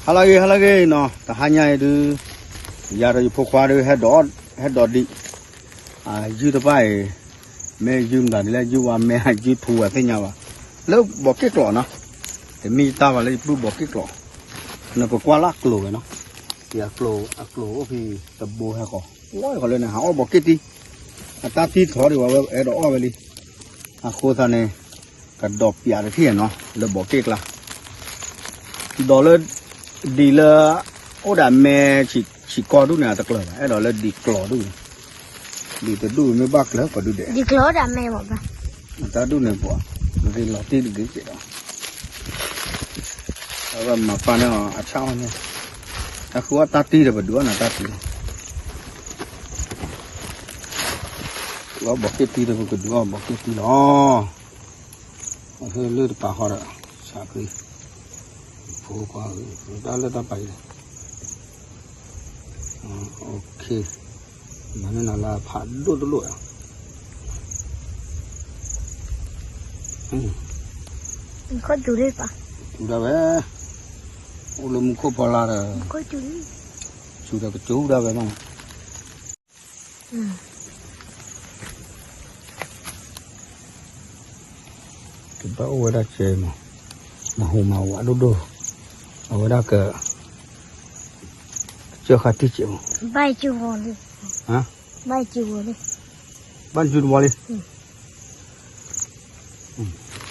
ဟါလၢအဂ့ၤ ဟါလၢအဂ့ၤနီၤ, တဟါညါအံၤဒုး ယၤဒီးယဖိခွါဒုး ဟဲဒိးဒံး, အယုၢ်တဖၣ်အံၤ မ့ၢ်ယုၢ်မတၤဒ်လဲၣ် ယုၢ်ဝါမ့ၢ် ယုၢ်ထူဝဲသ့ၣ်ညါဘၣ်, လၢဘီးက့ၣ်ကျိးနီၤ, တမ့ၢ်ယတၢ်ဘၣ်လၢယပုၢ်ဘီးက့ၣ်ကျိး, နပကွၢ်လၢအကျိၤဝဲနီၤ, ယအကျိၤ အကျိၤအိၣ်ဖဲတဘိဟဲဃီၤ, ဝဲဃီၤလၢန့ၣ် ဟးအီၣ်ဘီးက့ၣ်တံၢ်, အတၢ်တံၢ်ထီၣ်ဒံးဝဲ ဝဲအဲၣ်ဒိးအီၣ်ဝဲလံ, အဃိသတးန့ၣ် ကဒိးပၠးတထံၣ်နီၤ လၢဘီးက့ၣ်ကျါ ဒိးလၢ ဒံးလၢ အိၣ်ဒၣ်မဲ ဆံးကီၢ်ဒူၣ်န့ၣ် အတကျၢၤဘၣ်, အဲၣ်ဒိးလၢဒံးကျိးဒူၣ်န့ၣ်, ဒံးတဒူၣ်မ့ၢ်ဘၣ်ကျၢၤ ပှၤဒုးဒဲး, ဒံးကျိးဒၣ်မဲမ့ၢ်ဘၣ်, တၢ်ဒူၣ်န့ၣ်ပှၤ ဂ့ၤလီၤတံၢ်တဂ့ၤကဲးဒီး, အဝဲမၤပာ်န့ၢ်အီၤအဆၣ်အီၣ်န့ၣ်, အဃုအီၣ်တၢ်တံၢ်ဒီး ပဒုးအီၣ်နၤတၢ်တံၢ်လီၤ, ဃုအီၣ်ဘီးက့ၣ်တံၢ်ဒီး ပကဒုးအီၣ်ဘီးက့ၣ်တံၢ်လီၤ. အဟဲလၢတပာ်ဃီဒီး ဆးကွံာ် ဖိခွါဧၢ, တၢ်လၢတၢ်ပာ်အံၤလဲၣ်, မၤန့ၢ်နၤလၢဖးဒိၣ်တလိၣ်ဧါ, ခီၣ်စူၤလံပၢ်, စူၤဒၣ်ဝဲ, အိၣ်လၢမူခိၣ်ဖီလာ်ဒီး, စူၤဒီးကစူၤဒၣ်ဝဲမး ကဘၣ်အိၣ်ဝဲဒၣ်ကဲမး, မၤဟူးမၤဝးဒိၣ်ဒိၣ်, အဝဲဒၣ်က ကစၢၢ်ဃာ်တံၢ်ကဲမး, ဘၣ်ယကဝီၤလံ, ဘၣ်ယကဝီၤလံ, ဘၣ်နစုတဝီလံ,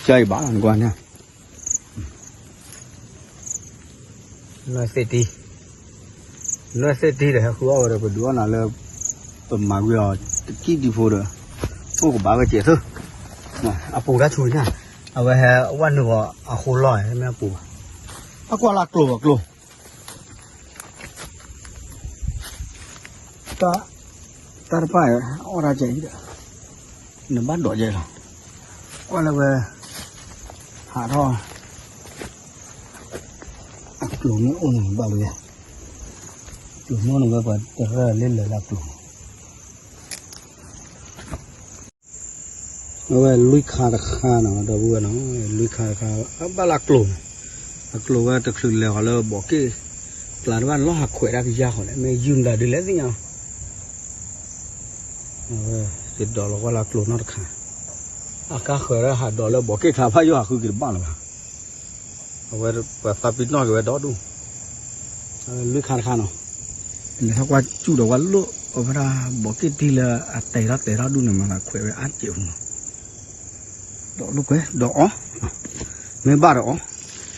ကၢ်အံၤဘၣ်နကွၢ်န့ၣ် နွဲၣ်သ့ၣ်တံၢ်, နွဲၣ်သ့ၣ်တံၢ်ဒီး ဟဲဃုအီၣ်ဝဲဒီး ပဒုးအီၣ်နၤလၢ ပမၤဝံၤအီၤ တကံၢ်ဒံဖိဒီး အိၣ်ကဘၣ်ဝဲစဲးသၢ, အပူၤတၢ်ဆူညါ, အဝဲဟဲဝဲနုာ်ဂီၤအဃိလီၢ် မ့ၢ်အပူၤဘၣ်, အကွၢ်လၢကျိၤ ကျိၤ တၢ်တဖၣ်အီၣ်တၢ်ကဲအံၤဒီး နဘၣ်ဒိးကဲလီၤ, ကွၢ်လၢဝဲ ဟးထီၣ် အကျိၤမ့ၢ်အိၣ်န့ၣ်ဘၣ်လံ, ကျိၤမ့ၢ်အိၣ်န့ၣ်ဝဲပှၤတရၢၣ်လၢလၢာ်လၢကျိၤ အဝဲလွံၢ်ခါတခါနီၤ ဒီပုၢ်ဝဲၢ်နီၤ, လွံၢ်ခါတခါ အဘၣ်လၢအကျိၤ, အကျိၤဝဲတချုးလဲၤဃီၤလၢဘီးက့ၣ်ကျါတဘၣ် လီၤဟးခွဲးတၢ်ကယါဃီလဲၣ် မ့ၢ်ယုၢ်မတၤဒ်လဲၣ်သ့ၣ်ညါ, အဝဲ ယဒိးလီၤကွၢ်လၢအကျိၤနီတခါ, အကါဃၢၤလၢဟးဒိးလၢဘီးက့ၣ်ကျါ ဘၣ်ယိၣ်ဟးဃုက့ၤတဘၣ်လၢၤဘၣ်, အဝဲပှၤသးပ့ၤနီၣ်က့ၤဝဲဒီဒူၣ်, အဝဲလွံၢ်ခါတခါနီၤ, လဲၤထီၣ်ကွၢ်စူၣ်ဒီးဝဲလိၣ် အဝဲဒၣ်ဘီးက့ၣ်တံၢ်လၢအတဲာ်ထီၣ်တဲာ်ထီၣ်ဒူၣ်န့ၣ် မၤသးခွဲးဝဲအါစဲးမး, ဒီးလိာ်ကွဲ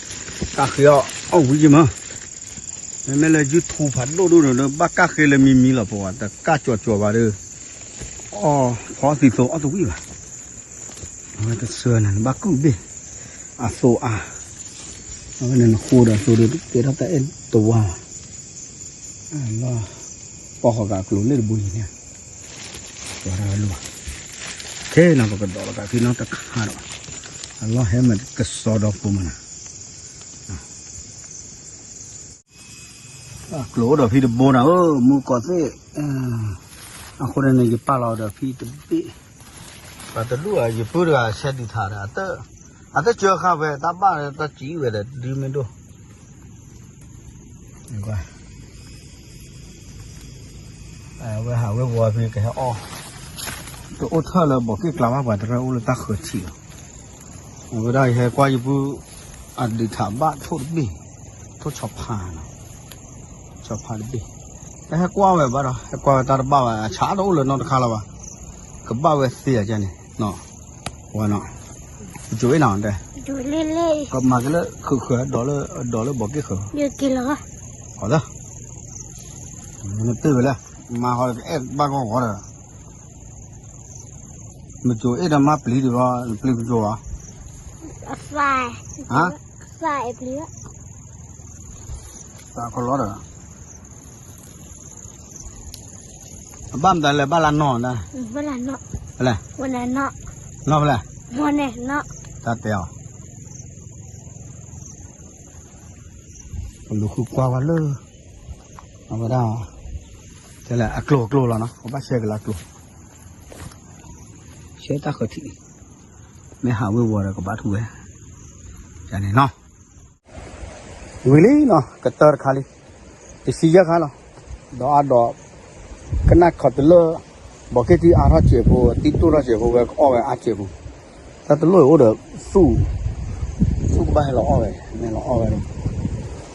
ဒီးအီၣ်, မ့ၢ်ဘၣ်ဒီးအီၣ်, ကၣ်ဃ့အီၣ်အီၣ်ဝံၤက့ၤမး, မ့မ့ၢ်လၢ YouTube ဖးဒိၣ်ဒိၣ်န့ၣ်ဒီး ဘၣ်ကၣ်ဃ့လၢမံမံလီၤ ပဝဲတကၣ်ကၠီၤကၠီၤဘၣ်ဒီး, အီၣ်ဖီသံသိအီၣ်တဝံၣ်ဘၣ်, အဝဲတဆၢန့ၣ် နဘၣ်ကုၢ်ဘ့ၣ်, အသိအါ, အဝဲန့ၣ်နဃိဒီးသိဒီး တဲထီၣ်တၢ်အဲၣ်တဝါလီၤ လီၤ, ပီၢ်ဃီၤကးကျိၤလၢတဘိယံၤန့ၣ်, ပှၤတၢ်လိၣ်ဘၣ်, ခဲနီၤ ပကဒိးလီၤကးခံနီတခါဒီး, အလီၢ်ဟဲမ့ၢ်ကစီဒီဖိမနၤ, ကျိၤအိၣ်ဒီးဖံတဘိနၤဧၢ မူကီၢ်သ့ၣ်, အဃိန့ၣ်န့ၣ် ယပာ်လီၤဒီးဖံတဘ့ၣ်, ပှၤတဒူၣ်ဧါ ယပုၢ်တဂၤဆဲးဒုးထးဒီး အတစၢဃာ်ဝဲ တၢ်ဘၣ်တၢ်စံးဝဲဒီး ဒုမ့ၢ်ဒိၣ် အဝဲဟးဝ့ၤဝီၤဖဲကဟဲအီၣ်, တအိၣ်ထၢၣ်လၢဘီးက့ၣ်ကျါဘၣ် ပှၤတရၢၣ်အိၣ်လၢတၢ်ဃၢၤထံးလီၤ, အဝဲဒၣ်ယဟဲကွၢ်ယပုၢ်, အဒုးထးဘၣ်ထိၣ်တဘ့ၣ်, ထိၣ်ဆီဖါနီၤ, ဆီဖါတဘ့ၣ်, တဟဲကွၢ်ဝဲဘၣ်ဒီး ဟဲကွၢ်ဝဲတၢ်တဘၣ်ဘၣ် အဆၣ်တအိၣ်လၢနီတခါလၢၤဘၣ်, ကဘၣ်ဝဲသ့ဧါန့ၣ်, ဝဲနီၤ, ကၠိၤအ့ၣ်နီၤ, ကမၤက့ၤလၢခုးဃၢၤ ဒိးလၢဘီးက့ၣ်ဃၢၤ, နတ့ၢ်ဝဲလဲၣ်, မၤဃီအဲၣ်ဘၣ်ဂီၢ်ဂီၢ်ဒီး မကၠိၤအ့ၣ်ဒီးမါပျံၤဒံးဘၣ် ပျံၤမကၠိၤဘၣ်, သးခီလီဒီး, အဘၣ်မတၤလဲၣ် ဘၣ်လၢနီၢ်, ဖဲလဲၣ်, နီၢ်ဖဲလဲၣ်, တၢ်တဲအီၤ ပလူၤဃုကွၢ်ဝဲလၢ အဝဲဒၣ် တဲလဲၣ် အကျိၤအကျိၤလီၤနီၤ ပဘၣ်ဆဲကလၢအကျိၤ ဆဲတၢ်ဃၢၤထံး မ့ၢ်ဟးဝ့ၤဝီၤဒီးကဘၣ်ထူဝဲ န့ၣ်နီၤ ဝံၤလံနီၤ ကတၢၢ်တခါလံ, တဆံယဲၢ်ခါလီၤ, ဒီးအါဒီး ကနၣ်ခီၣ်တလၢ ဘီးက့ၣ်တံၢ်အါထီၣ်စဲးဖိ တံၢ်ဒိၣ်ထီၣ်စဲးဖိ ဝဲကအီၣ်ဝဲအါစဲးဖိ, တၢ်တလိၣ်အံၤအိၣ်ဒီးသူၣ်, သူၣ်ကဘၣ်ဟဲလီၤအီၣ်ဝဲ, မ့ၢ်လီၤအီၣ်ဝဲဒီး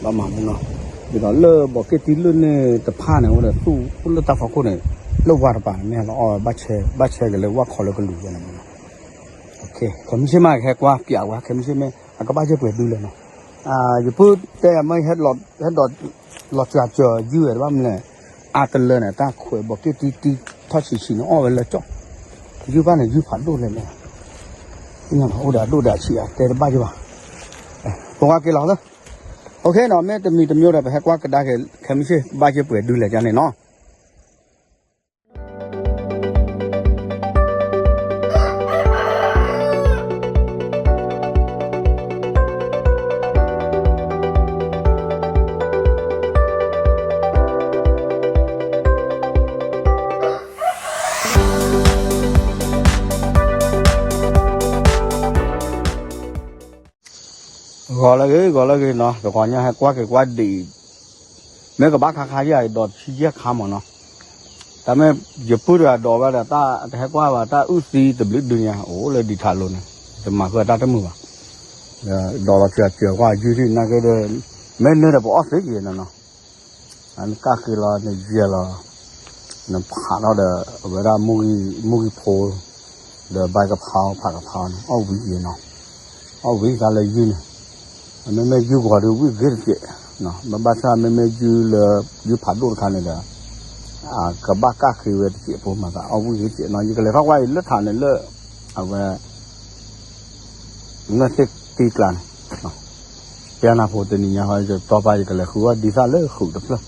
ဘၣ်မၤမူနီၤ, ဒ်သိးလၢဘီးက့ၣ်တံၢ်လၢန့ၣ်တဖၣ်န့ၣ် အိၣ်ဒီးသူၣ်လၢတၢ်ဖီခိၣ်န့ၣ်, လၢဝါတပၤန့ၣ် မ့ၢ်ဟဲလီၤအီၣ်ဝဲ ဘၣ်ဆဲက့ၤလၢဝၣ်ခီလၢကလူၤဝဲန့ၣ်မးနီၤ, ခဲမုၢ်ဆ့ၣ်မးကဟဲကွၢ်ပၠးဝဲ ခဲမုၢ်ဆ့ၣ်မ့ၢ် အကဘၣ်ယဲၢ်ပှဲၤဒုလဲၣ်နီၤ, ယပုၢ်တဲယၤမ့ၢ် ဟဲဒီး လီၤစှၤစှၤယုၢ်ဝဲတဘၣ်မနုၤလဲၣ်, အါတလၢန့ၣ် တၢ်ခွဲးဘီးက့ၣ်တံၢ်တံၢ်ထီၣ်ဆံးဆံးန့ၣ် အီၣ်ဝဲလၢကၠီၣ်, ယုၢ်ဘၣ်န့ၣ် ယုၢ်ဖးဒိၣ်လဲၣ်လဲၣ်, အိၣ်ဒီးအဒိၣ်ဒီးအဆံး အတဲတဘၣ်ယဲၢ်ဘၣ်, ပကွၢ်က့ၤလီၤသၢ, အိၣ်ခ့နီၤ မ့ၢ်တမံၤတမံၤဒီး ပဟဲကွၢ်ကဒါက့ၤ ခဲမုၢ်ဆ့ၣ် ဘၣ်ယဲၢ်ပှဲၤဒုလဲၣ်ကန့ၣ်နီၤ. ဂီၤလၢဂ့ၤ ဂီၤလၢဂ့ၤနီၤ တဂီၤညါဟဲကွၢ်က့ၤကွၢ်ဒံး, မ့ၢ်ကဘၣ်ခါခါယၤ ဒီးတဆံယဲၢ်ခါမးနီၤ, တၢ်မ့ၢ်ယပုၢ်တဂၤဒီးဝဲဒီး တၢ်တဟဲကွၢ်ဘၣ် တၢ်အုၣ်သံတဘျုးဒုညါ အိၣ်လၢဒံးထးလိၤန့ၣ် တမၤဃုာ်တၢ်တမုာ်ဘၣ်, ဒီးလီၤစှၤစှၤကွၢ်ယုၢ်ထံၣ်နာ်က့ဒီး မ့ၢ်နၢၤဒီးပအီၣ်သ့က့ၤနီၤနီၤ နကၣ်ဃ့လီၤ နယဲၢ်လီၤ, နဖးထီၣ်ဒီး အဝဲဒၣ် မုၢ်ဂံၢ်ဖိ, ဒီးဘၣ်ကဖးအီၤ ဖးကဖးအီၤန့ၣ် အီၣ်ဝံၤယဲၢ်နီၤ, အီၣ်ဝံၤတၢ်လၢယုၢ်န့ၣ်, မ့မ့ၢ်ယုၢ်ဂီၤဒီးဝံၣ်ဂ့ၤတစဲး, ဘၣ်ဆၣ်မ့မ့ၢ်ယုၢ်လၢ ယုၢ်ဖးဒိၣ်တခါန့ၣ်ဒီး ကဘၣ်ကၣ်ဃ့ဝဲတစဲးဖိမၤသး အီၣ်ဝံၣ်ဂ့ၤတစဲးနီၤ ယကလဲၤထီၣ်ကွၢ်အံၤလၢထးန့ၣ်လၢ အဝဲ နွဲၣ်သ့ၣ်တံၢ်ကျါန့ၣ်, ပျၢ်နၢ်ဖိတနံၤညါဟီ ယတီပာ်ယကလဲၤဃုအီၣ်ဒ်သၣ်လၢဃုာ်တဖျၢၣ်,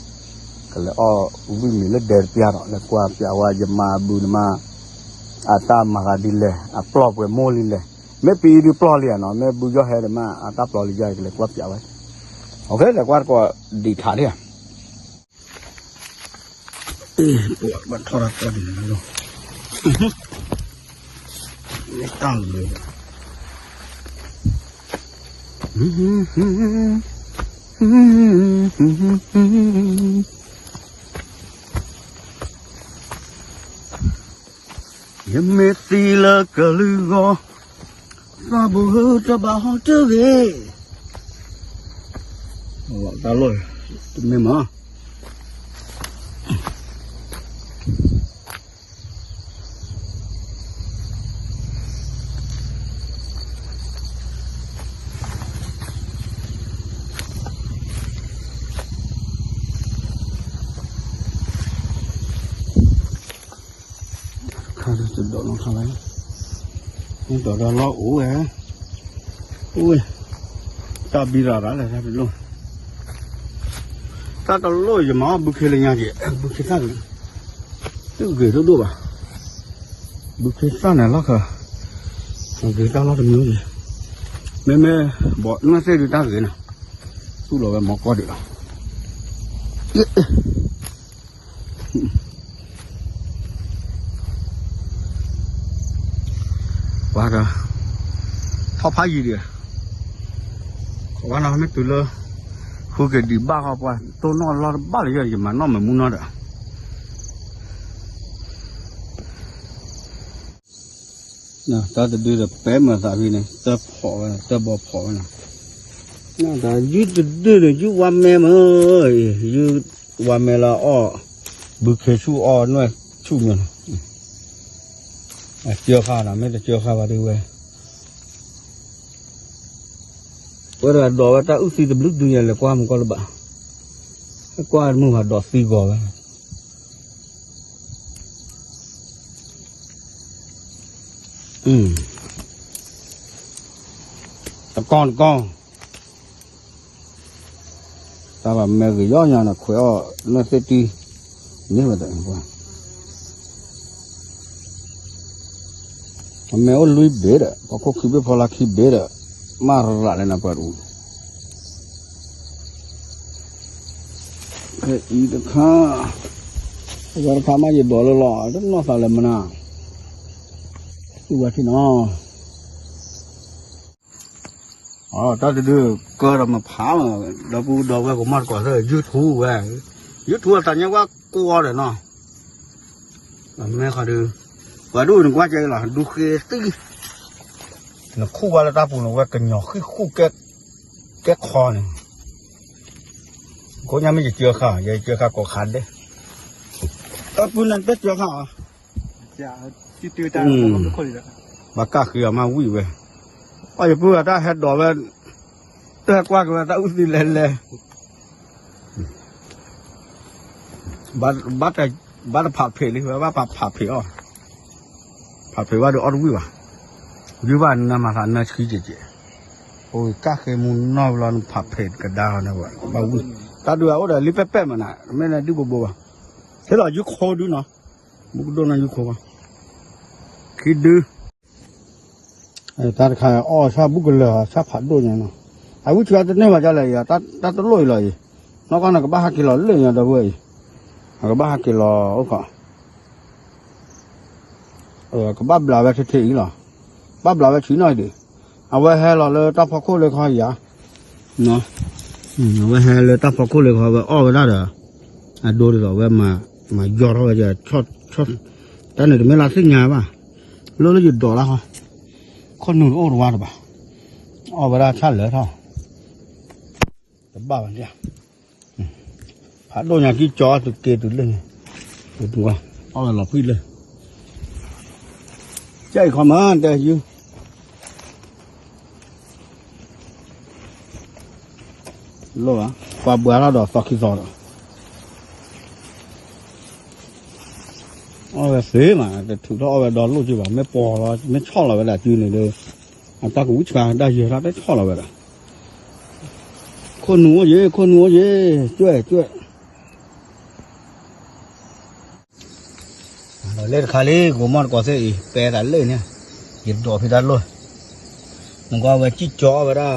ကလဲၤအီၣ်ဝံၣ်မံၤလၢဒဲတပျၢ်ဒီး လဲၤကွၢ်ပၠးဝဲ ယမါအဘုနမါ အတၢ်မၤသးဒ်လဲၣ် အပျီၢ်ပှဲၤမိၢ်လံလဲၣ်, မ့ၢ်ပံဒုပျီၢ်လံဧါနီၤ မ့ၢ်ဘုယီၢ်ဟဲဒီးမး အတၢ်ပျီၢ်လံယါ ယကလဲၤကွၢ်ပၠးဝဲ, လဲၤကွၢ်တကိးဒံးထးဒံးဧါ ဘၣ်ထီၣ်တၢ်ကီဒံးလီၤ, မ့ၢ်တၢ်လၢ ယမ့ၢ်သံလၢကလုၢ်ဂီၢ်, သးဘိတဘၣ်ဟီတဂ့ၤ, တၢ်လီၢ်, တမ့ၢ်မး ခါဒ်တဒိးနီၢ်ခါလၢ, ဒိးဒီးလီၢ်အိၣ်ဝဲ, အိၣ်ဝဲ, တၢ်ဘံရၤရၤလၢတၢ်တလိၣ်, တၢ်တလိၣ်ယမၤအီၣ်ဘုခ့လၢညါက့ၤ ဘုခ့သၣ်န့ၣ်, တဂ့ၤဒိၣ်ဒိၣ်ဘၣ်, ဘုခ့သၣ်န့ၣ်လီၢ်ခါ, ဂ့ၤတၢ်လီၢ်တမံၤ, မ့မ့ၢ်ဘီနွဲၣ်သ့ၣ်ဒုတၢ်ဂ့ၤနီၤ, သူၣ်လီၤဝဲမီၤကီၢ်ဒံးလီၤ ပှၤဒီး ထီၣ်ဖးယံၤဒံး, ဝဲနီၤမ့ၢ်တုၤလၢ ဃုက့ၤဒံးဘၣ်ဃီပှၤ တိၢ်နီၣ်လီၢ်တဘၣ်လၢယဲ ယမၤနီၣ်မ့ၢ်မူနီၣ်ဒီး တၢ်တဒုဒီးပဲမုာ်သးဖံန့ၣ် တၢ်ဖီၣ်ဝဲ တၢ်ဘီဖီၣ်ဝဲနီၤ, တၢ်ယုၢ်တဒုဒီး ယုၢ်ဝါမဲမ့ၢ်, ယုၢ်ဝါမဲလၢအီၣ် ဘုခ့ဆူၣ်အီၣ်နွဲၣ်ဆူၣ်မ့ၢ်နီၤ, အကၢဃာ်နီၤ မ့ၢ်တကၢဃာ်ဘၣ်ဒ်ဝဲ ဝဲဒၣ်ဒိးဝဲတၢ်အုၣ်သံတဘျုးဒုညါ လဲၤကွၢ်မူကီၢ်လၢၤဘၣ်, ကွၢ်မုၢ်ဟးဒိးသံဂီၤဝဲ, တကီၢ်တကီၢ်, တၢ်ဘၣ်မဲာ်ဂ့ၤယီညါန့ၣ် ခွဲးအီၣ်နွဲၣ်သ့ၣ်တံၢ်, န့ၢ်ဝဲတၢ် အမဲာ်အိၣ်လွံၢ်ဘ့ၣ်ဒီး ပှၤခိၣ်ခံဘ့ၣ်ဖီလာ်ခံဘ့ၣ်ဒီး မၤရၤလၢနပှၤတအူ, ဖဲအံၤတခါ, အဝဲတခါမးယဒိးလၢလီၤ တနီၢ်သးလၢမနၤ, သူၣ်ဝဲထံနီၤ တၢ်တဒုးကၢဒီးမဖးမး, ဒီပုၢ်ဒီဝဲၢ်ကမီၣ်တကိးသ့ၣ် YouTube ဝဲ, YouTube အတၢ်ညါဝဲကိးအီၤဒီးနီၤ, မ့ၢ်ဃီဒုး, ပှၤဒိၣ်နကွၢ်ကဲလီၤ ဒူဃ့သံ, နခူၣ်ဝဲလၢတၢ်ပူၤန့ၣ် ဝဲကညီၤဃံၣ်ဃူၣ်ကဲခီန့ၣ်, ကိးညါမ့ၢ်ယကၢဃာ် ယကၢဃာ်ကိးခါဒဲး, တၢ်ပုၢ်န့ၣ်တကၢဃာ်အီၤ ဘၣ်ကၢ်ဃ့အီၤမးဝံၣ်ဝဲ, အီၣ်ယပုၢ်အတၢ်ဟဲဒိးဝဲ, တၢ်ဟဲကွၢ်က့ၤဝဲတၢ်အုၣ်သံလဲၤလဲၤ, ဘၣ်တဖးဖံးလံ ဝဲဘၣ်ဖးဖံးအီၣ်, ဖးဖံးဘၣ်ဒီးအီၣ်တဝံၣ်ဘၣ်, ယုၢ်ဘၣ်နမၤသးနၢဆှံကဲးကဲး, အိၣ်ကၢ်ဃ့မူနီၢ်ဘျီနဖးဖံးကဒါအီၤန့ၣ်ဝဲ, ဘၣ်ဝံၣ်, တၢ်ဒုးအအိၣ်ဒီးလံပဲပဲမးနၤ မ့ၢ်နဒုၣ်ဘိဘိဘၣ်, ဟ့ၣ်လီၤယုၢ်ခိဒုနီၤ, ဘူးကဒိၣ်နီၢ်ယုၢ်ခိဘၣ်, ခံဒု တၢ်တခါအီၣ်ဆၣ်ဘူးကလၢာ် ဆၣ်ဖးဒိၣ်ညါနီၤ, အဝံၣ်ဆှါတန့ၢ်ဘၣ်ဒ်လဲၣ်အံၤ တၢ်တလိၣ်အံၤလီၤအံၤ, နီၢ်ကီၢ်န့ၣ် ကဘၣ်ဟးက့ၤလီၤလၢညါဒီပုၢ်ဝဲၢ်အံၤ, အကဘၣ်ဟးက့ၤလီၤအိၣ်ခိး, ကဘၣ်ဘျးဝဲထဲထဲအံၤလီၤ, ဘၣ်ဘျးဝဲဆံးနီၣ်အံၤဒံး, အဝဲဟဲလီၤလၢတၢ်ဖီခိၣ်လၢခီယၤ အဝဲဟဲလၢတၢ်ဖီခိၣ်လၢခီဝဲအီၣ်ဝဲဒၣ်ဒီး, အဒိဒ်သိးဝဲမၤယီၤထီၣ်ဝဲ, တၢ်န့ၣ်တမ့ၢ်လၢသ့ၣ်ညါဘၣ်, လၢလၢယဒိးလၢဟီ, ခိၣ်နူာ်တအိၣ်တဝါတဘၣ်, အီၣ်ဝဲဒၣ်ဆၣ်လၢာ်ထီၣ်, တဘၣ်ဘၣ်, ဖးဒိၣ်ညါကံကၠီတုၤက့ၤတုၤလၢန့ၣ်, အီၣ်ဝဲလီၤဖှံလၢ ကဲအံၤခီမၤတဲယုၢ်, လိၣ်ဘၣ် ပှၤဘှါထီၣ်ဒီးသီခံသီဒီး, အီၣ်ဝဲသ့မး တထုးထီၣ်အီၣ်ဝဲဒီလိၣ်က့ဘၣ် မ့ၢ်ပှီၤလီၤ မ့ၢ်ဆီၣ်လီၤဝဲဒၣ်စုန့ၣ်ဒီး, အတၢ်ကဝံၣ်ဆှါတၢ်ယၢၤထီၣ်တဆီၣ်လီၤဝဲဒၣ်, ခိၣ်နူာ်အိၣ်ယ့ၤ ခိၣ်နူာ်အိၣ်ယ့ၤ ကၠွဲၣ်ကၠွဲၣ် လၢတခါလံ ကမီၣ်တကိးသ့ၣ်အံၤ ပဲသးလၢန့ၣ်, ယဒိးဖဲတၢ်လိၣ်, နကွၢ်ဝဲကံကၠီအီၣ်ဝဲဒၣ်,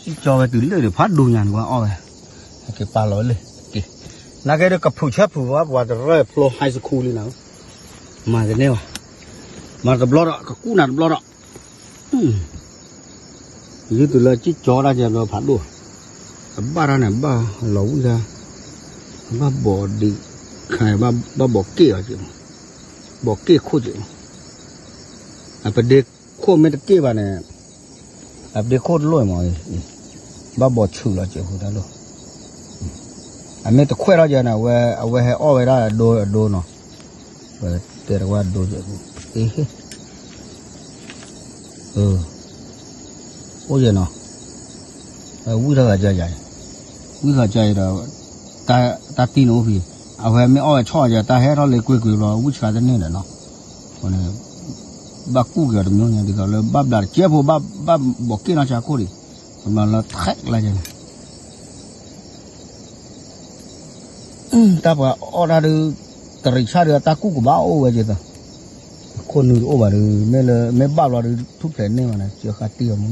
ကံကၠီဝဲတုၤလၢဒီးဖးဒိၣ်ညါနကွၢ်အီၣ်ဝဲ, အက့ၤပာ်လီၤဝဲလၢ, နာ်က့ဒီးကဖုးဆၢဖုးဝဲပှၤတရၢၢ်ဖျိ high school လံနၤ, မၤတန့ၢ်ဘၣ်, မၤတဘျီဒီး ကကူၣ်နၤတဘျီဒီး ယုၢ်တုၤလၢကံၣ်ကၠီတၢ်ကဲဘျီဖးဒိၣ်, အဘၣ်တၢ်န့ၣ် ဘၣ်လီၤဝံၣ်တၢ်, ဘၣ်ဘီးဒံးခါ, ဘၣ်ဘီးက့ၣ်အီၤက့, ဘီးက့ၣ်ခိၣ်က့, အပဒ့ခိၣ်မ့ၢ်တက့ၣ်ဘၣ်န့ၣ်, အပဒ့ခိၣ်တလိၣ်မး, ဘၣ်ဘီးဆူၣ်လီၤက့ဃိတၢ်လိၣ်, အမ့ၢ်တခွဲးထီၣ်ကဲန့ၣ် အဝဲဟဲအီၣ်ဝဲဒၣ်အဒိအဒိနီၤ, ပတဲတဝၢ်ဒိကဲ, အ့ အိၣ်ယဲၢ်နီၤ, ဝံၣ်ထီၣ်ဂၤကၢယၤ, ဝံၣ်ဂၤကၢအံၤဒီး, တၢ်တံၢ်န့ၣ်အိၣ်ဖဲ, အဝဲမ့ၢ်အီၣ်ဝဲဆီၣ်ယၤ တၢ်ဟဲထီၣ်လၢကွ့ၢ်ကွ့ၢ်ဘျီ ဝံၣ်ဆှါတန့ၢ်ဒီးနီၤ, ဘၣ်ကူၣ်က့ၤအီၤတမံၤညါ ဒ်သိးလၢဘၣ်ဘျးတကဲဖိ ဘၣ်ဘီးက့ၣ်နီၢ်ဆါခိၣ်ဒံး, ကမၤလၢထဲကလါကဲန့ၣ် တၢ်ပှၤအီၣ်တၢ်ဒုး, တရံးဆၣ်ဒုး တၢ်ကူၣ်ကဘၣ်အိၣ်ဝဲက့သး, ခိၣ်နူာ်တအိၣ်ဘၣ်ဒုး မ့ၢ်လၢမ့ၢ်ဘၣ်ဘျီဒုး ထူၣ်ဖျဲးန့ၢ်ဘၣ်န့ၣ် ကၢဃာ်တံၢ်အီၤမ့ၢ်,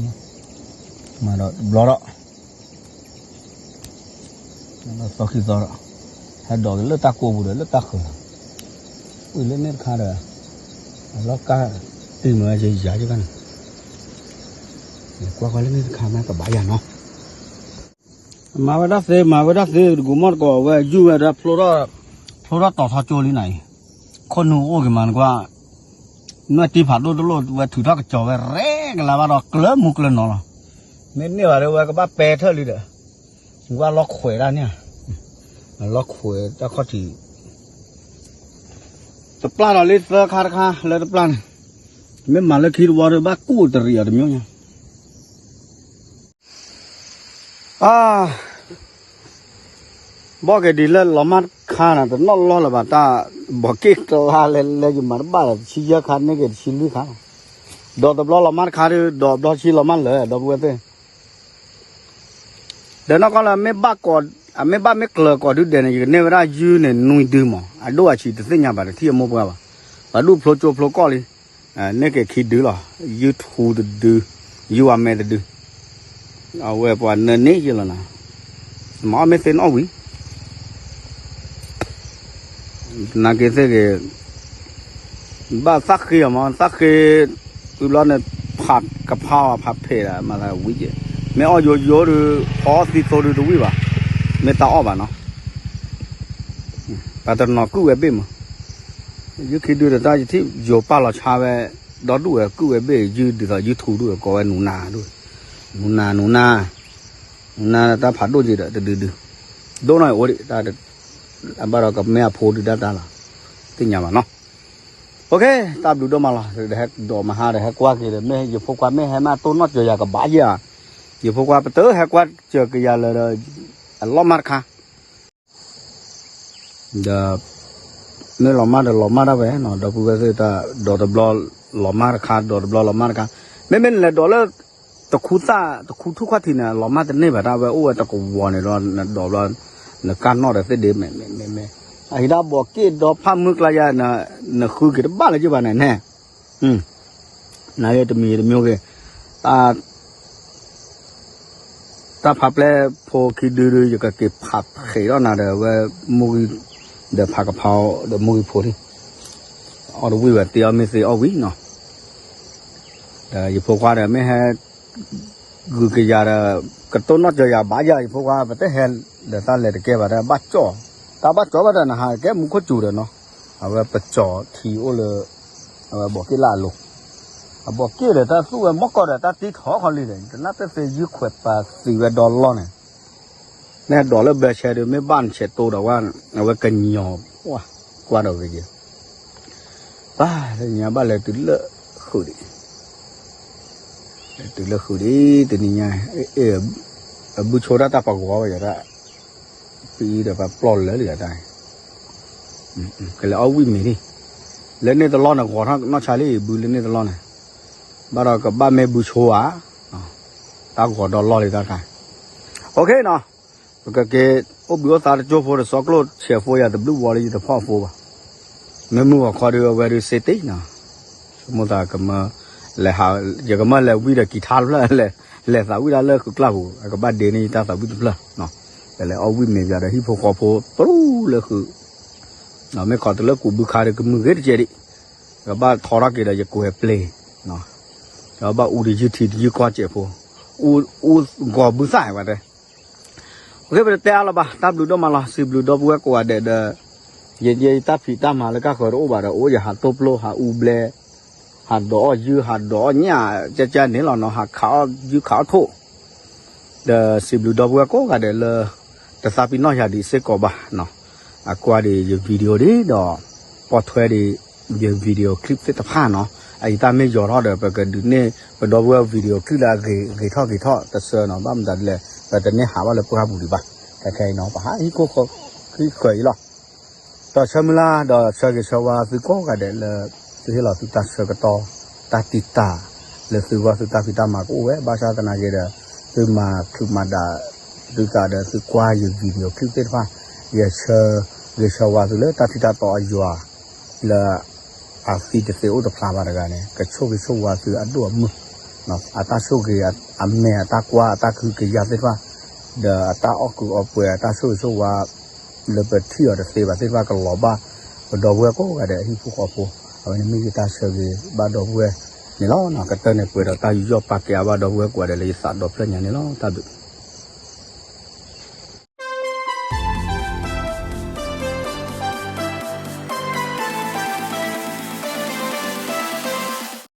မၤဒီးတဘျီဒီး, သီခံသီဒီး, ဟဲဒိးက့ၤလၢတၢ်ကိးပူၤဒီးလၢတၢ်ဃၢၤလီၤ, ဝံၤလၢန့ၣ်တခါဒီး, အလီၢ်ကါ, တံၢ်မၤဝဲယၤယကန့ၣ်, ကွၢ်ကွၢ်လၢန့ၣ်တခါမ့ၢ်ကဘၣ်ယၤနီၤ မၤဝဲဒၣ်သ့ မၤဝဲဒၣ်သ့ တကူမီၢ်တကိးဝဲ ယုၢ်ဝဲဒၣ်ဖျိထီၣ်တီၤထီကၠိလံနၤအံၤ, ခိၣ်နူာ်အိၣ်က့ၤမးနကွၢ်, နွဲၣ်တံၢ်ဖးဒိၣ်တလိၣ်ဝဲထုးထီၣ်ကစီၤဝဲရဲကလါဘၣ်ဒီးကျၢၤမူကျၢၤနီၤလီၤ, မ့ၢ်န့ၢ်ဘၣ်ဒီးဝဲကဘၣ်ပဲထၢၣ်လံဒီး, နကွၢ်လီၤခွဲးဒၣ်န့ၣ်, လီၤခွဲးတၢ်ခီၣ်ထံး တပျၢ်ဒီးလၢသၢခါတခါလၢတပျၢ်န့ၣ်, မ့ၢ်မၤလၢခံတဝီဒီးဘၣ်ကူၣ်တရံးအီၤတမံၤညါ, အါ, ဘီၣ်က့ၤဒ်လၢလီၤမၢ်တခါန့ၣ် တနီၣ်လီၢ်လၢၤဘၣ်တၢ်, ဘီးက့ၣ်ကျါလဲၤလဲၤယမၤတဘၣ်ဒီးတဆံယဲၢ်ခါ န့ၢ်က့ၤတဆံလွံၢ်ခါလီၤ, ဒီးတဘျီလီၤမၢ်တခါဒီး ဒီးဘျီဆံလီၤမၢ်လၢာ် ဒီပုၢ်ဝဲၢ်သ့ၣ် ဒီးနီၢ်ကီၢ်လၢ အမ့ၢ်ဘၣ်မ့ၢ်ကျၢၤကိးဒုဒဲးန့ၣ် ယကန့ၢ်ဝဲဒၣ်ယုၢ်န့ၣ် နွံဒုမး အဒိၣ်အဆံးတသ့ၣ်ညါဘၣ် တထံၣ်အမိၢ်ပှၢ်ဘၣ်, ပှၤဒူၣ်ဖျိကၠိဖျိကီၢ်လံ, န့ၢ်က့ၤခံဒုလီၤ, ယုၢ်ထူတဒု, ယုၢ်ဝါမဲတဒု, အဝဲပှၤနၢန့ၢ်ယလီၤနၤ, မၤအီၣ်မ့ၢ်သ့ၣ်နီၣ်ဝံၤ နာ်က့သ့ၣ်ဂ့ၤ, ဘၣ်သၣ်ဃ့အီၤမး သၣ်ဃ့, ဝံၤဘျီန့ၣ်, ဖ ဖးကဖါအီၤဖးဖဲးဒီး မၤသးဝံၤက့ၤ, မ့ၢ်အီၣ်ယိယိဒီး ဖီအီၣ်သံသိဒီးတဝံၣ်ဘၣ်, မ့ၢ်တၢ်အီၣ်ဘၣ်နီၤ, ပှၤတနီၤကုၣ်ဝဲဘ့ၣ်မး, ယုၢ်ခံဒုဒီးတၢ်ယထံၣ်ယိၤပာ်လီၤဆါဝဲ, ဒီဒူၣ်ဝဲကုၣ်ဝဲဘ့ၣ် ယုၢ်ဒ်သိးယုၢ်ထူဒူၣ်ဝဲ ကိးဝဲနူၤနၤဒူၣ်, နူၤနၤ နူၤနၤ, နူၤနၤတၢ်ဖးဒိၣ်က့ၤဒီးတဒုဒု, ဒိၣ်နီၢ်အံၤအိၣ်ဒံး, ဘၣ်ဒီးကမ့ၢ်အဖိဒုတၢ်တၢ်လီၤ, သ့ၣ်ညါဘၣ်နီၤ. အိၣ်ခ့, တၢ်ဘျုးဒိၣ်မးလီၤ, ဒီးဟဲဒိးမဟါဒီးဟဲကွၢ်က့ၤဒီး မ့ၢ်ယဖိခွါမ့ၢ်ဟဲမးတိၢ်နီၣ်စၢၤယၤကဘၣ်ယဲၢ်ဧါ, ယဖိခွါပတဟဲကွၢ်စၢၤက့ၤယၤလၢာ်ဒီး အလီၢ်မၢ်တခါ, ဒီး မ့ၢ်လီၤမၢ်ဒီးလီၤမၢ်ဒၣ်ဝဲနီၤ, ဒီပုၢ်ဝဲၢ်သ့ၣ်တၢ် ဒီးတဘျီလီၤမၢ်တခါ ဒီးတဘျီလီၤမၢ်တခါ, မ့မ့ၢ်နလဲၤဒိးလၢ တခူသၣ် တခူထူၣ်ခီၣ်ထံးန့ၣ် လီၤမၢ်တန့ၢ်ဘၣ် တၢ်ဝဲအိၣ်ဝဲတကဝီၤန့ၣ်ဒီး နဒိးဘျီ နကၢ်နီၣ်ဒီးသ့ၣ်ဒ့မ့ၢ်မ့ၢ်မ့ၢ်, အဟံးဒၣ်ဘီးက့ၣ်ဒီဖၣ်မုၢ်ကျါယါ နဃုက့ၤတဘၣ်လၢၤဘၣ်န့ၣ်န့ၣ်, နၤဂ့ၤတမံၤတမံၤဂ့ၤ, တၢ် တၢ်ဖးပျဲၢ်ဖိခံဒုဒု ယကက့ၤဖးဖှဲးထီၣ်နၤဒီး အဝဲမိၢ်ဂံၢ် ဒီးဖးကဖါဒီးမိၢ်ဂံၢ်ဖိလံ, အီၣ်တဝံၣ်ဝဲသ့အီၣ်မ့ၢ်သ့အီၣ်ဝံၣ်နီၤ, ဒီးယဖိခွါဒီးမ့ၢ်ဟဲ ဂုာ်က့ၤယၤဒီး ကတိၢ်နီၣ်စၢၤယၤဘၣ်ယၤ ယဖိခွါ ပတဟဲဒီးတၢ်လဲၤတကဲဘၣ်ဒီး ဘၣ်ကၠီၣ်, တၢ်ဘၣ်ကၠီၣ်ဘၣ်ဒီး နဟးကဲမူခိၣ်စူၤဒီးနီၤ, အဝဲပကၠီၣ်ထံအိၣ်လၢ အဝဲဘီးက့ၣ်လၢအလိၤ, အဘီးက့ၣ်ဒီးတၢ်သူၣ်ဝဲမီၢ်ကီၢ်ဒီးတၢ်တ့ထီၣ်ခီလံဒီး တနၢ်ပၢၢ်သ့ယုၢ်ခွဲးပာ်သံဝဲဒီလီၢ်န့ၣ်, နဒိးလၢဘၢဆဲဒုး မ့ၢ်ဘၣ်နဆဲးတိဒီးဝဲ အဝဲကညီၤ ကွၢ်ဒီးဂ့ၤက့ၤ ပၢ်တနံၤညါဘၣ်လဲၤတုၤလၢဃုာ်ဒံး, လဲၤတုၤလၢဃုာ်ဒံး တနံၤညါ, အဘုဆိတၢ်တၢ်ပဂီၤဝဲယတၢ်, ပအံၤဒီးပပျီၢ်လၢာ်လံယတၢ်, ကလဲၤအီၣ်ဝံၣ်မ့ၤလံ, လၢန့ၣ်တလီၢ်န့ၣ် ဂီၤထီၣ်နီၢ်ဆါလံ ဘုလၢန့ၣ်တလီၢ်န့ၣ်, ဘၣ်ဒီးကဘၣ်မ့ၢ်ဘုဆိဧါ, တၢ်ဂီၤဒီလီၢ်လံတၢ်ခါ, အိၣ်ခ့နီၤ ပကက့ၤအိၣ်ဘှံးအိၣ်သါတကၠိဖိဒီး စီကျိၣ်ဆဲးဖိယၤတဘျုးဝီလၢယတဖီၣ်အဖိဘၣ်, မ့ၢ်မုၢ်ဂီၤခီဒုးအဝဲဒုးစ့တ့ၢ်နီၤ, ဆိကမိၣ်သးကမၢ, လဲၤဟး, ယကမၢလဲၤဝံၣ်ဒီးကံၤထါတဖျၢၣ်, လဲၤသးဝံၣ်ဒၣ်လၢဃုာ်ကျၢ်ပူၤ အကဘၣ်ဒ့န့ၢ်ယတၢ်သးဝံၣ်တဖျၢၣ်, ကလဲၤအီၣ်ဝံၣ်မ့ၤပျၤဒီးဟံၣ်ဖိဃီဖိတရူၢ်လၢဃုာ်, မ့ၢ်ခီတုၤလၢကူးဘုခါဒီးကမုာ်ဂ့ၤတကဲးဒံး, ကဘၣ်ထီထီၣ်က့ၤဒီးယကွဲးပျ့ၤ, ကဘၣ်အူတယုၢ်ထံတယုၢ်ကီၢ်စဲးဖိ, အူဂီၤဘုသၣ်ဝဲတဲ ပက့ၤပတတဲအါလၢၤဘၣ် တၢ်ဘျုးဒိၣ်မးလီၤ စံးဘျုးဒီပုၢ်ဝဲၢ်ကိးဂၤဒဲးဒီး, ယဲယတၢ်ဖံးတၢ်မၤလၢကၢ်ဃၢၤတအိၣ်ဘၣ်ဒီး အိၣ်ယဟးတိၢ်ပျိ ဟးအူဘျဲ, ဟးဒိးအီၣ်ယုၢ် ဟးဒိးအီၣ်ညၣ် ကကန့ၣ်လီၤနီၤ ဟးခးအီၣ်ယုၢ်ခးအီၣ်ထိၣ်, ဒီးစံးဘျုးဒီပုၢ်ဝဲၢ်ကိးဂၤဒဲးလၢ တသးပ့ၤနီၣ်ယၤဒံးစ့ၢ်ကီးဘၣ်နီၤ, အကွၢ်ဒံးယ video ဒံးဒီး ပိာ်ထွဲဒံးယ video clip သ့ၣ်တဖၣ်နီၤ, အအံၤတၢ်မ့ၢ်ယီၤထီၣ်ဒီး ပကဒုးန့ၢ်ပဒီပုၢ်ဝဲၢ် video clip လၢအဂ့ၤဂ့ၤထီၣ်ဂ့ၤထီၣ်တစၢနီၤ, ဘၣ်မတၤဒ်လဲၣ် ပတန့ၢ်ဟးဘၣ်လၢပှၢ်ပူၤဒံးဘၣ်, ခဲခဲအံၤနီၤ ပဟးဟံၣ်ခိၣ်ဃၢၤအံၤလီၤ, ဒီးဆၢမုၢ်လၢ်ဒီးဆၢဂ့ၤဆၢဝါသုကိးဂၤဒဲးလၢ သုဟ့ၣ်လီၤသုတၢ်ဆၢကတီၢ် တၢ်တံာ်တာ် လၢသုဂီၢ်သုတၢ်ဖံးတၢ်မၤကအိၣ်ဝဲ ဘၣ်ဆၣ်သနာ်က့ဒီး သုမၤချုးမၤဒး သုသးဒီးသုကွၢ်ယ video clip သ့ၣ်တဖၣ်, ယဆၢဂ့ၤဆၢဝါသုလၢတၢ်ထံၣ်တၢ်တီအယွၤ လၢ အသံတသ့အိၣ်တဖျါဘၣ်တဂၤန့ၣ် ကဆိၣ်ဂ့ၤဆိၣ်ဝါသုအဒိၣ်အမုၢ်, အတၢ်ဆိၣ်ဂ့ၤအမဲာ်အတၢ်ကွၢ်အတၢ်ကဟုကယာ်သ့ၣ်တဖၣ်, ဒီးအတၢ်အီၣ်ကုးအီပှဲၤအတၢ်ဆိၣ်ဂ့ၤဆိၣ်ဝါ လၢပထံၣ်အီၤတသ့ဘၣ်သ့ၣ်တဖၣ်ကလီၤဘၣ် ပဒီပုၢ်ဝဲၢ်ကိးဂၤဒဲးအဟံၣ်ဖိဃီဖိ, အဝဲန့ၣ်မ့ၢ်ယတၢ်ဆၢဂ့ၤဘၣ်ဒီပုၢ်ဝဲၢ်န့ၣ်လီၤ. ကတၢၢ်န့ၣ်ပှဲၤဒီးတၢ်ယူးယီၣ်ပာ်ကဲအါဘၣ်ဒီပုၢ်ဝဲၢ်ကိးဂၤဒဲးလၢယသးဒီဖျၢၣ်ညါန့ၣ်လီၤ. တၢ်ဘျုး